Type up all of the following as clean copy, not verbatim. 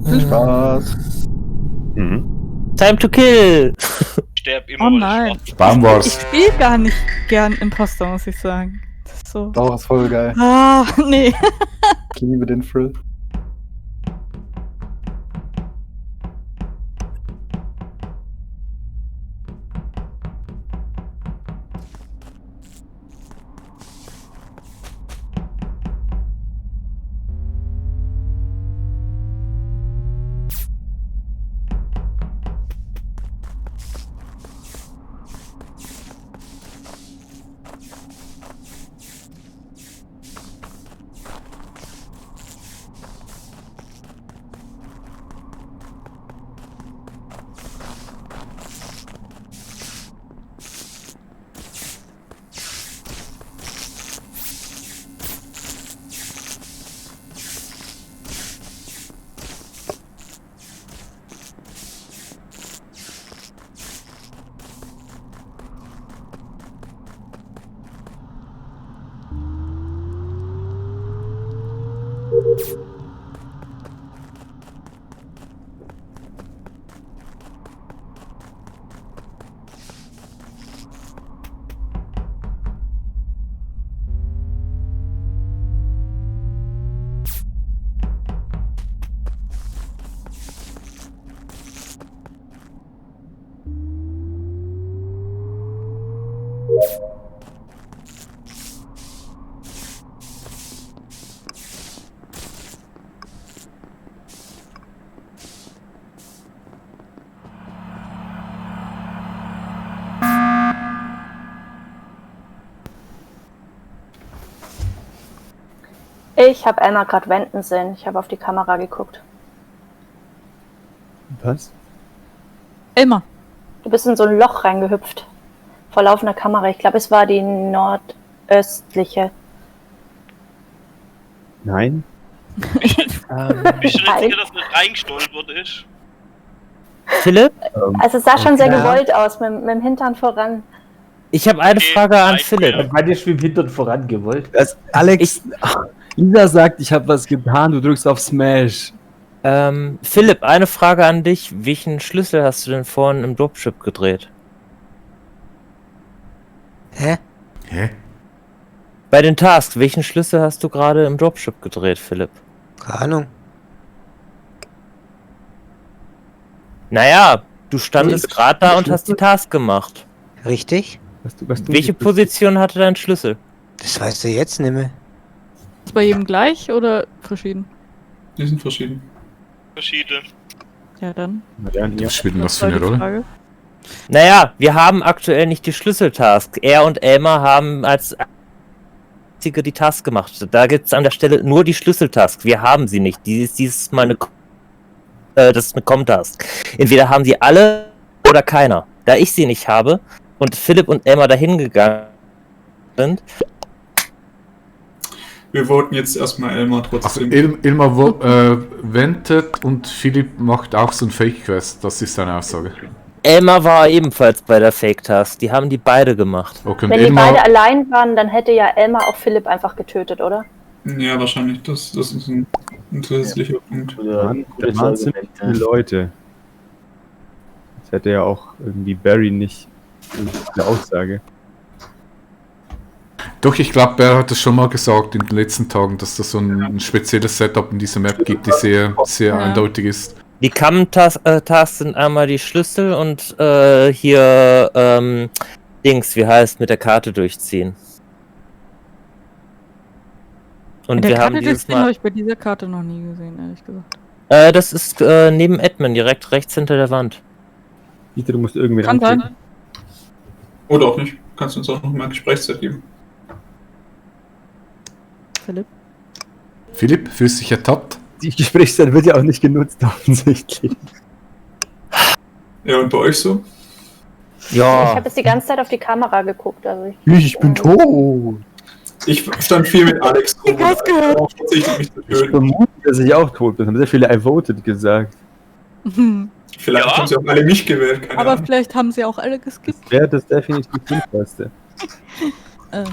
Viel Spaß. Time to kill! Ich sterb immer, Oh weil ich nein. schwach bin. Baum Ich war's. spiele gar nicht gern Imposter, muss ich sagen. Das ist so. Doch, ist voll geil. Ah, nee. Ich liebe den Thrill. Ich habe Elmar gerade wenden sehen. Ich habe auf die Kamera geguckt. Was? Elmar. Du bist in so ein Loch reingehüpft. Vor laufender Kamera. Ich glaube, es war die nordöstliche. Nein. Bist du nicht sicher, dass nicht reingestolpert ist? Philipp, Also es sah schon sehr Ja. gewollt aus, mit dem Hintern voran. ich habe eine Okay, Frage an reicht Philipp. mir. Wann ist mit dem Hintern vorangewollt? Alex, Lisa sagt, ich habe was getan, du drückst auf Smash. Philipp, eine Frage an dich. Welchen Schlüssel hast du denn vorhin im Dropship gedreht? Hä? Bei den Tasks, welchen Schlüssel hast du gerade im Dropship gedreht, Philipp? Keine Ahnung. Naja, du standest gerade da und hast die Task gemacht. Richtig? Welche Position hatte dein Schlüssel? Das weißt du jetzt nicht mehr. Ist bei jedem gleich oder verschieden? Die sind verschieden. Verschiedene. Ja, dann. Was spielt denn das für war eine die Rolle? Frage. Naja, wir haben aktuell nicht die Schlüsseltask. Er und Elmar haben als einzige die Task gemacht. Da gibt's an der Stelle nur die Schlüsseltask. Wir haben sie nicht. Dieses Mal das ist eine Com-Task. Entweder haben sie alle oder keiner. Da ich sie nicht habe und Philipp und Elmar dahin gegangen sind. Wir voten jetzt erstmal Elmar Also trotzdem. Ilmar wendet und Philipp macht auch so ein Fake-Quest. Das ist seine Aussage. Elmar war ebenfalls bei der Fake-Task. Die haben die beide gemacht. Okay, und Wenn die beide Ilmar, allein waren, dann hätte ja Elmar auch Philipp einfach getötet, oder? Ja, wahrscheinlich. Das ist ein zusätzlicher Punkt. Oder Da waren ziemlich viele Leute. Das hätte ja auch irgendwie Barry nicht eine Aussage. doch, ich glaube, Bear hat es schon mal gesagt in den letzten Tagen, dass das so ein spezielles Setup in dieser Map gibt, die sehr, sehr Ja. eindeutig ist. Die Tasks sind einmal die Schlüssel und hier Dings, wie heißt, mit der Karte durchziehen. Und In der wir haben Karte dieses durchziehen habe Mal. ich bei dieser Karte noch nie gesehen, ehrlich gesagt. Das ist neben Admin, direkt rechts hinter der Wand. Peter, du musst irgendwen Kann anklicken. sein. Oder auch nicht. Kannst du uns auch noch mal Gesprächszeit geben? Philipp. Philipp, fühlst du dich ertappt? Die Gesprächszeit wird ja auch nicht genutzt, offensichtlich. Ja, und bei euch so? Ich Ja, habe jetzt die ganze Zeit auf die Kamera geguckt. Also Ich bin tot. Ich stand viel mit Alex rum. Ich hab's gehört. Auch verzichtet, mich zu Ich töten. vermute, dass ich auch tot bin. Haben sehr viele I voted gesagt. Vielleicht Ja. haben sie auch alle mich gewählt. Keine Aber Ahnung. vielleicht haben sie auch alle geskippt. Das wäre das definitiv sinnvollste. Äh,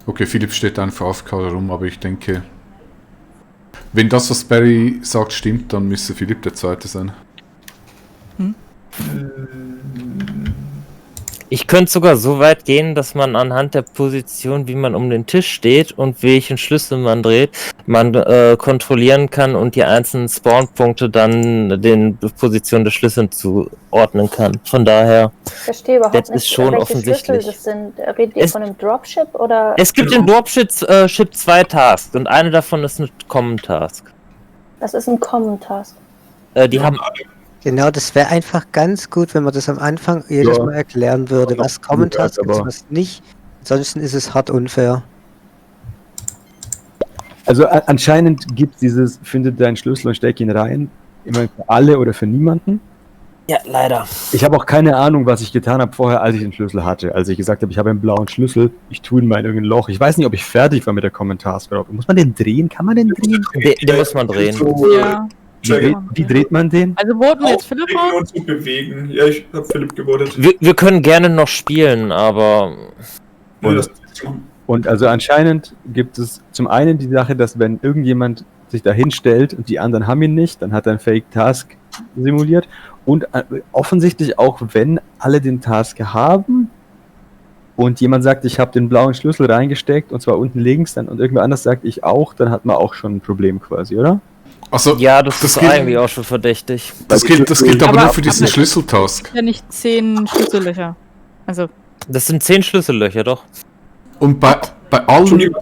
Okay, Philipp steht einfach auf rum, aber ich denke, wenn das, was Barry sagt, stimmt, dann müsste Philipp der Zweite sein. Ich könnte sogar so weit gehen, dass man anhand der Position, wie man um den Tisch steht und welchen Schlüssel man dreht, man kontrollieren kann und die einzelnen Spawnpunkte dann den Positionen des Schlüssels zuordnen kann. Von daher, Ich verstehe überhaupt das nicht, ist schon welche offensichtlich. Schlüssel das sind. Redet ihr von einem Dropship oder? Es gibt in Dropship 2 Tasks und eine davon ist eine Common Task. Das ist ein Common Task. Die haben Genau, das wäre einfach ganz gut, wenn man das am Anfang jedes Mal erklären würde, was Common Task ist, was nicht. Ansonsten ist es hart unfair. Also anscheinend gibt es dieses, findet deinen Schlüssel und steck ihn rein, immer für alle oder für niemanden. Ja, leider. Ich habe auch keine Ahnung, was ich getan habe vorher, als ich den Schlüssel hatte. Als ich gesagt habe, ich habe einen blauen Schlüssel, ich tue ihn mal in irgendein Loch. Ich weiß nicht, ob ich fertig war mit der Kommentar. Muss man den drehen? Kann man den drehen? Den muss man drehen. Ja. Wie dreht man den? Also voten wir jetzt Philipp Bewegen auf? und zu bewegen. Ja, ich habe Philipp gewotet. Wir können gerne noch spielen, aber Ja, das ist machen. Und also anscheinend gibt es zum einen die Sache, dass wenn irgendjemand sich da hinstellt und die anderen haben ihn nicht, dann hat er einen Fake-Task simuliert. Und offensichtlich auch, wenn alle den Task haben und jemand sagt, ich habe den blauen Schlüssel reingesteckt und zwar unten links, dann und irgendwer anders sagt, ich auch, dann hat man auch schon ein Problem quasi, oder? Also, ja, das ist gilt, eigentlich auch schon verdächtig. Das gilt aber nur für diesen aber- Schlüsseltask. Ja, nicht 10 Schlüssellöcher. Also, Das sind 10 Schlüssellöcher, doch. Und bei allen... sind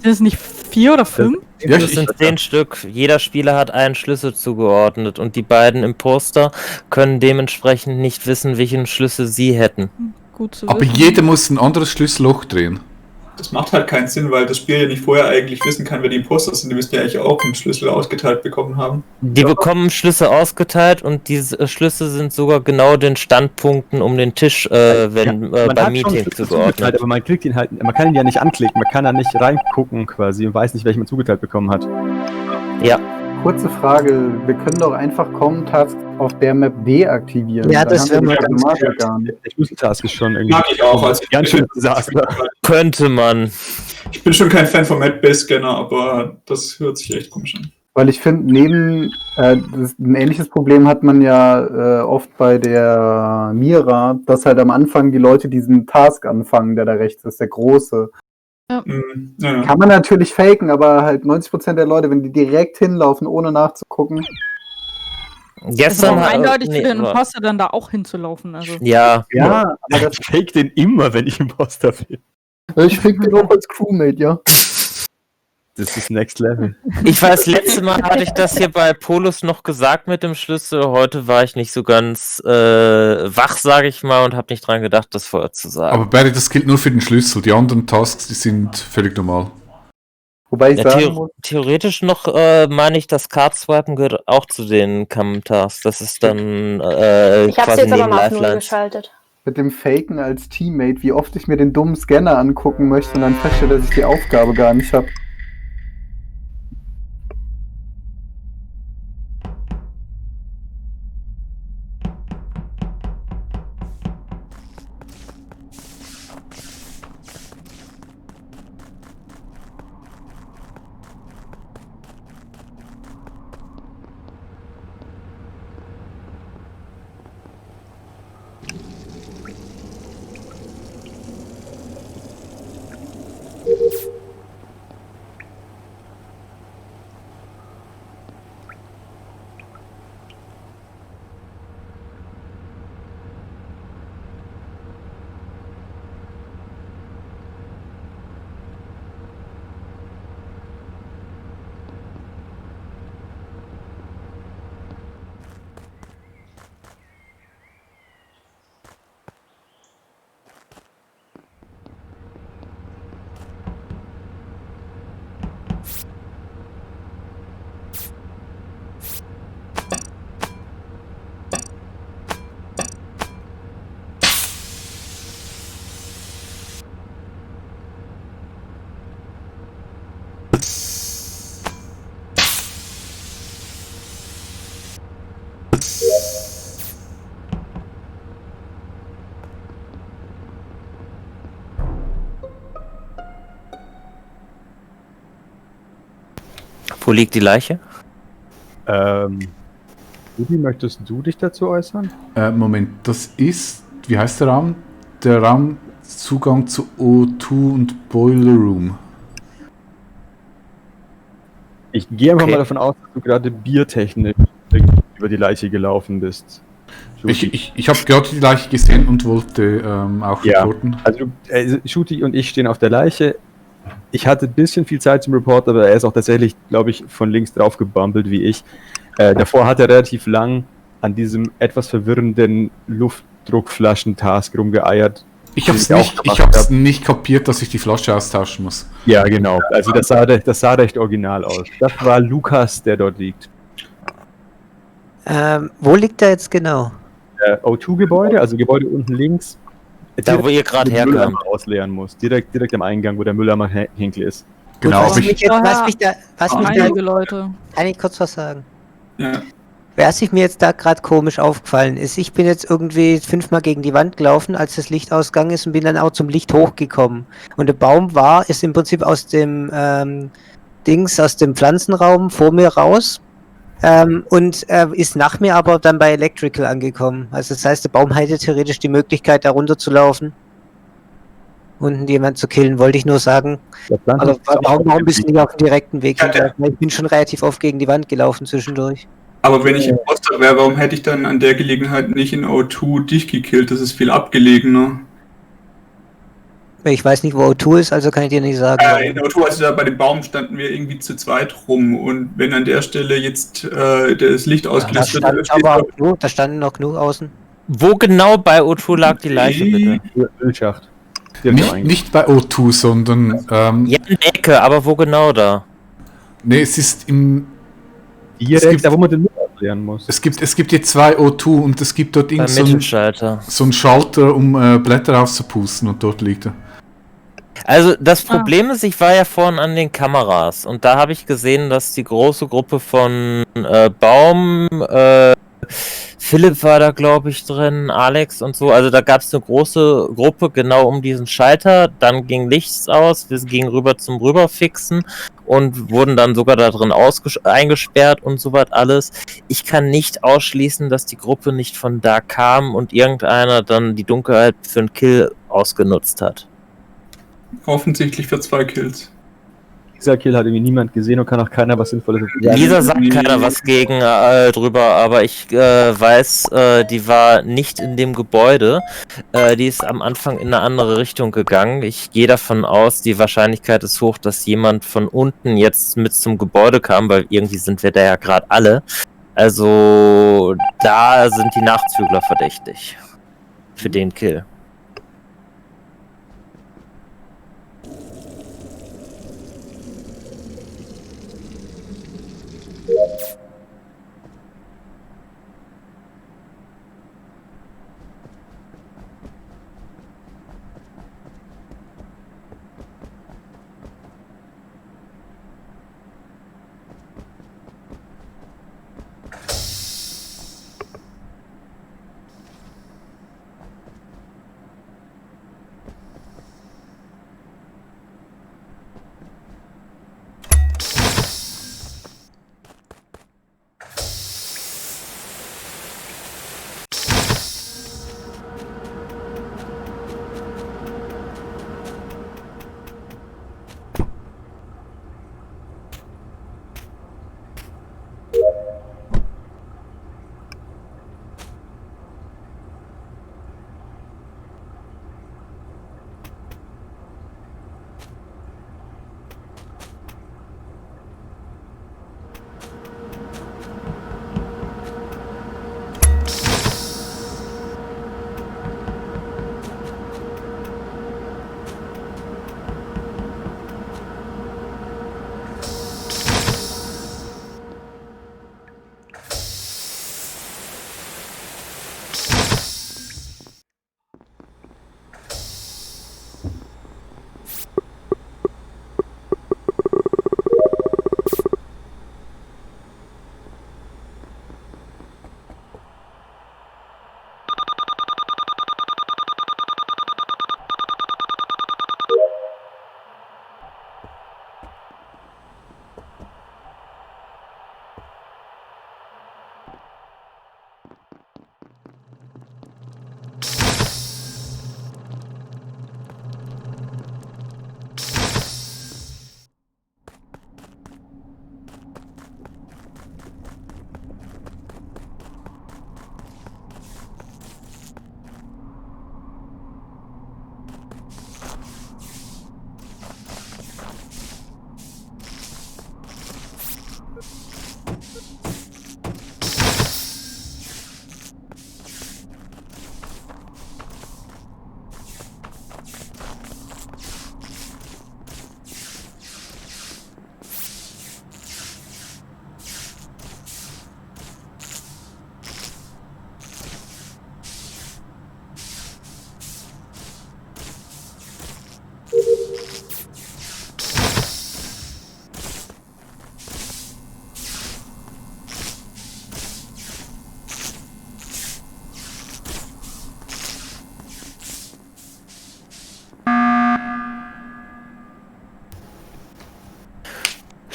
es nicht 4 oder 5? Ja, Das sind 10 Stück. Jeder Spieler hat einen Schlüssel zugeordnet und die beiden Imposter können dementsprechend nicht wissen, welchen Schlüssel sie hätten. Gut zu aber wissen. jeder muss ein anderes Schlüsselloch drehen. Das macht halt keinen Sinn, weil das Spiel ja nicht vorher eigentlich wissen kann, wer die Imposter sind. Die müssten ja eigentlich auch einen Schlüssel ausgeteilt bekommen haben. Die bekommen Schlüssel ausgeteilt und diese Schlüssel sind sogar genau den Standpunkten um den Tisch, wenn Man beim hat schon Meeting Schlüssel zugeordnet. aber man kriegt ihn halt, man kann ihn ja nicht anklicken, man kann da nicht reingucken quasi und weiß nicht, welchen man zugeteilt bekommen hat. Ja. Kurze Frage, wir können doch einfach Common Tasks auf der Map deaktivieren. Ja, Dann das haben wäre wir mal die ganz Automatik gar nicht. Der Schlüsseltask ist schon irgendwie Mag ich auch. Also ganz schön Desaster. Könnte man. Ich bin schon kein Fan von Map-Based-Scanner, aber das hört sich echt komisch an. Weil ich finde, ein ähnliches Problem hat man ja oft bei der Mira, dass halt am Anfang die Leute diesen Task anfangen, der da rechts ist, der große. Ja. Kann man natürlich faken, aber halt 90% der Leute, wenn die direkt hinlaufen, ohne nachzugucken. Es ist Gestern auch hat- eindeutig nee, für den aber- Imposter dann da auch hinzulaufen. Also. Ja, Ja, aber Ich fake den immer, wenn ich Imposter bin. ich fake den auch als Crewmate, ja. Das ist Next Level. ich weiß, letztes Mal hatte ich das hier bei Polus noch gesagt mit dem Schlüssel. Heute war ich nicht so ganz wach, sage ich mal, und habe nicht dran gedacht, das vorher zu sagen. Aber Barry, das gilt nur für den Schlüssel. Die anderen Tasks, die sind völlig normal. Wobei ich Ja, sagen muss, theoretisch noch meine ich, das Card-Swipen gehört auch zu den Common-Tasks. Das ist dann Ich habe es quasi jetzt aber neben mal auf 0 Lifelines. geschaltet. mit dem Faken als Teammate, wie oft ich mir den dummen Scanner angucken möchte und dann feststelle, dass ich die Aufgabe gar nicht habe. Wo liegt die Leiche? Rudi, möchtest du dich dazu äußern? Moment, das ist, wie heißt der Raum? Der Raum Zugang zu O2 und Boiler Room. Ich gehe einfach Okay. mal davon aus, dass du gerade biertechnisch über die Leiche gelaufen bist. Ich habe gerade die Leiche gesehen und wollte auch Ja. reporten. Also Shuti und ich stehen auf der Leiche. Ich hatte ein bisschen viel Zeit zum Report, aber er ist auch tatsächlich, glaube ich, von links drauf gebumpelt wie ich. Davor hat er relativ lang an diesem etwas verwirrenden Luftdruckflaschen-Task rumgeeiert. Ich habe den auch gemacht hab's hab. nicht kapiert, dass ich die Flasche austauschen muss. Ja, genau. Also das sah recht original aus. Das war Lukas, der dort liegt. Wo liegt er jetzt genau? O2-Gebäude, also Gebäude unten links. Da, wo ihr gerade den Mülleimer herkamt. ausleeren muss. Direkt am Eingang, wo der Mülleimer-Hinkel ist. Gut, Genau, was aber mich ich, jetzt, was mich da, Einige Leute. kann ich kurz was sagen? Ja. Was sich mir jetzt da gerade komisch aufgefallen ist, ich bin jetzt irgendwie 5-mal gegen die Wand gelaufen, als das Licht ausgegangen ist und bin dann auch zum Licht hochgekommen. Und der Baum ist im Prinzip aus dem aus dem Pflanzenraum vor mir raus und ist nach mir aber dann bei Electrical angekommen. Also das heißt, der Baum hätte theoretisch die Möglichkeit, da runter zu laufen und jemand zu killen, wollte ich nur sagen. Also warum bist du nicht auf dem direkten Weg hingelaufen? Ich bin schon relativ oft gegen die Wand gelaufen zwischendurch. Aber wenn ich Imposter wäre, warum hätte ich dann an der Gelegenheit nicht in O2 dich gekillt? Das ist viel abgelegener. Ich weiß nicht, wo O2 ist, also kann ich dir nicht sagen. In O2, also da bei dem Baum standen wir irgendwie zu zweit rum und wenn an der Stelle jetzt das Licht ausgelöst wird, Da standen noch genug außen. Wo genau bei O2 lag die Leiche, bitte? Ölschacht. nicht bei O2, sondern Ja, in der Ecke, aber wo genau da? nee, es ist im Direkt, da wo man den Müll ausleeren muss. es gibt hier 2 O2 und es gibt dort Beim irgend so Mittelschalter. einen Schalter, um Blätter rauszupusten und dort liegt er. Also das Problem ist, ich war ja vorhin an den Kameras und da habe ich gesehen, dass die große Gruppe von Baum, Philipp war da glaube ich drin, Alex und so, also da gab es eine große Gruppe genau um diesen Schalter, dann ging Lichts aus, wir gingen rüber zum Rüberfixen und wurden dann sogar da drin eingesperrt und so was alles. Ich kann nicht ausschließen, dass die Gruppe nicht von da kam und irgendeiner dann die Dunkelheit für einen Kill ausgenutzt hat. offensichtlich für 2 Kills. Dieser Kill hat irgendwie niemand gesehen und kann auch keiner was Sinnvolles Ja, dieser sagt keiner was gegen drüber, aber ich weiß, die war nicht in dem Gebäude. Die ist am Anfang in eine andere Richtung gegangen. Ich gehe davon aus, die Wahrscheinlichkeit ist hoch, dass jemand von unten jetzt mit zum Gebäude kam, weil irgendwie sind wir da ja gerade alle. Also da sind die Nachzügler verdächtig. Für den Kill.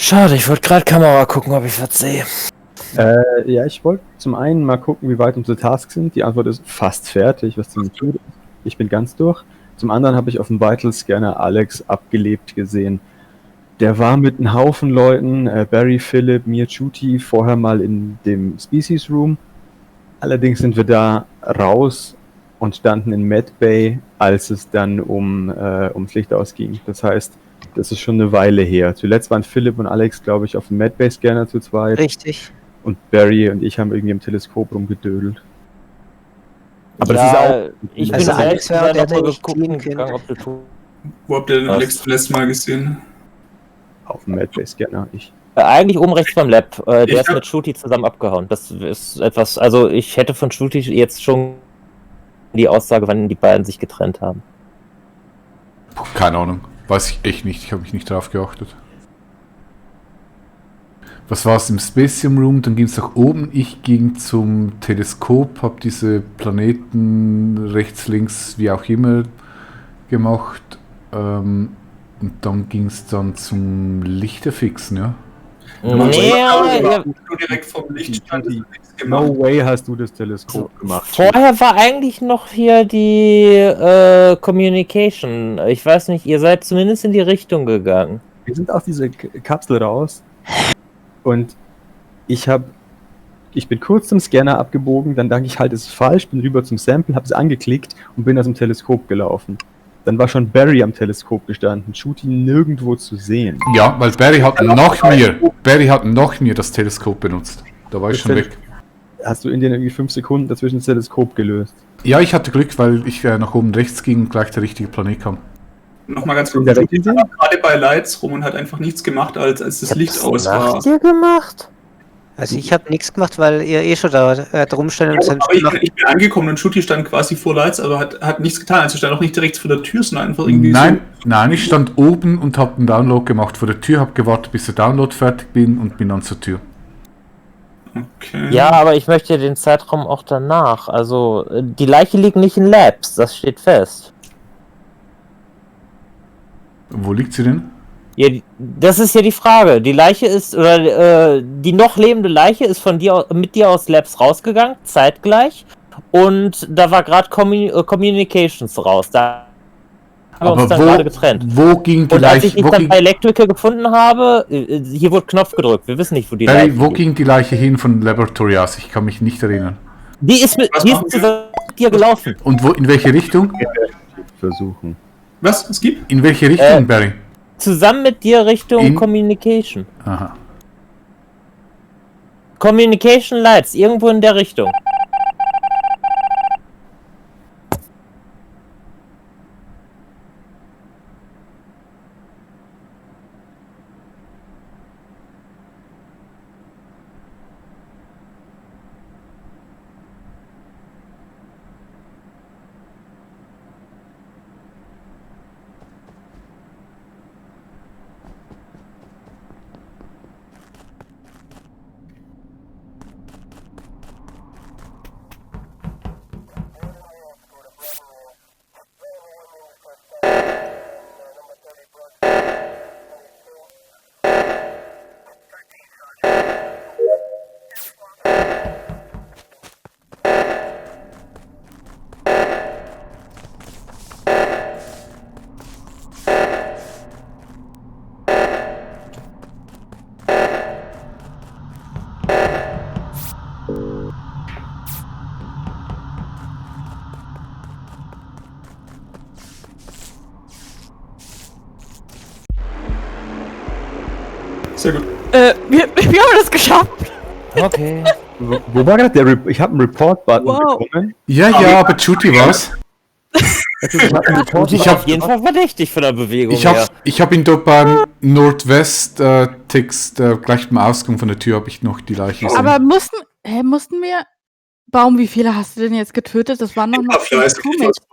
Schade, ich wollte gerade Kamera gucken, ob ich was sehe. Ja, ich wollte zum einen mal gucken, wie weit unsere Tasks sind. Die Antwort ist fast fertig, was ziemlich gut ist. Ich bin ganz durch. Zum anderen habe ich auf dem Vital Scanner Alex abgelebt gesehen. Der war mit einem Haufen Leuten, Barry, Philipp, mir, Chuti, vorher mal in dem Species Room. Allerdings sind wir da raus und standen in Medbay, als es dann ums Licht ausging. Das heißt, das ist schon eine Weile her. Zuletzt waren Philipp und Alex, glaube ich, auf dem Medbay-Scanner zu zweit. Richtig. Und Barry und ich haben irgendwie im Teleskop rumgedödelt. Aber ja, das ist auch... Ich Also bin Alex selbst war der, noch mal der nicht geguckt, fliegen gegangen, könnte. ob du Wo habt ihr den Was? Alex das letzte Mal gesehen? Auf dem Medbay-Scanner, ich. Eigentlich oben rechts beim Lab. Der Ich ist hab- mit Shooty zusammen abgehauen. Das ist etwas, also ich hätte von Shooty jetzt schon die Aussage, wann die beiden sich getrennt haben. Puh, keine Ahnung. Weiß ich echt nicht. Ich habe mich nicht drauf geachtet. Was war es im Spatium Room? Dann ging es nach oben. Ich ging zum Teleskop, habe diese Planeten rechts, links, wie auch immer gemacht. Und dann ging es dann zum Lichterfixen, ja. Du direkt vom Licht stand, hast du nichts gemacht. No way hast du das Teleskop gemacht. Vorher war eigentlich noch hier die Communication. Ich weiß nicht, ihr seid zumindest in die Richtung gegangen. Wir sind aus dieser Kapsel raus und ich bin kurz zum Scanner abgebogen, dann dachte ich halt, es ist falsch, bin rüber zum Sample, habe es angeklickt und bin aus dem Teleskop gelaufen. Dann war schon Barry am Teleskop gestanden, Shooty nirgendwo zu sehen. Ja, weil Barry hat nach mir das Teleskop benutzt. Da war ich schon weg. Hast du in den irgendwie 5 Sekunden dazwischen das Teleskop gelöst? Ja, ich hatte Glück, weil ich nach oben rechts ging und gleich der richtige Planet kam. Nochmal ganz kurz, In der Shooty war gerade bei Lights rum und hat einfach nichts gemacht, als das Licht aus war. Was habt ihr gemacht? Also ich habe nichts gemacht, weil ihr schon da drum stand und Aber ich bin angekommen und Shooty stand quasi vor Lights, aber hat nichts getan. Also stand auch nicht direkt vor der Tür, sondern einfach irgendwie Nein, ich stand oben und habe einen Download gemacht vor der Tür, habe gewartet, bis der Download fertig bin und bin dann zur Tür. Okay. Ja, aber ich möchte den Zeitraum auch danach. Also, die Leiche liegt nicht in Labs, das steht fest. Wo liegt sie denn? Ja, das ist ja die Frage. Die Leiche ist, oder die noch lebende Leiche ist mit dir aus Labs rausgegangen, zeitgleich. Und da war gerade Communications raus. Da haben wir uns dann gerade getrennt. Wo ging die Und als Leiche? ich dich dann bei Electrical gefunden habe, hier wurde Knopf gedrückt. Wir wissen nicht, wo die Barry, Leiche wo liegt. ging die Leiche hin von Laboratory aus? Ich kann mich nicht erinnern. Die ist mit dir gelaufen. Und in welche Richtung? Versuchen. Was? Es gibt? In welche Richtung, Barry? Zusammen mit dir Richtung Communication. Aha. Communication Lights, irgendwo in der Richtung. Sehr gut. Wir haben das geschafft. Okay. Wo war gerade der Ich habe einen Report-Button bekommen. Ja, aber Shooty war's. Ich habe auf jeden Fall verdächtig von der Bewegung Ich habe ihn dort beim Nordwest-Text gleich beim Ausgang von der Tür habe ich noch die Leiche gesehen. Aber mussten wir... Baum, wie viele hast du denn jetzt getötet? Das waren noch Fleißig, Crewmates.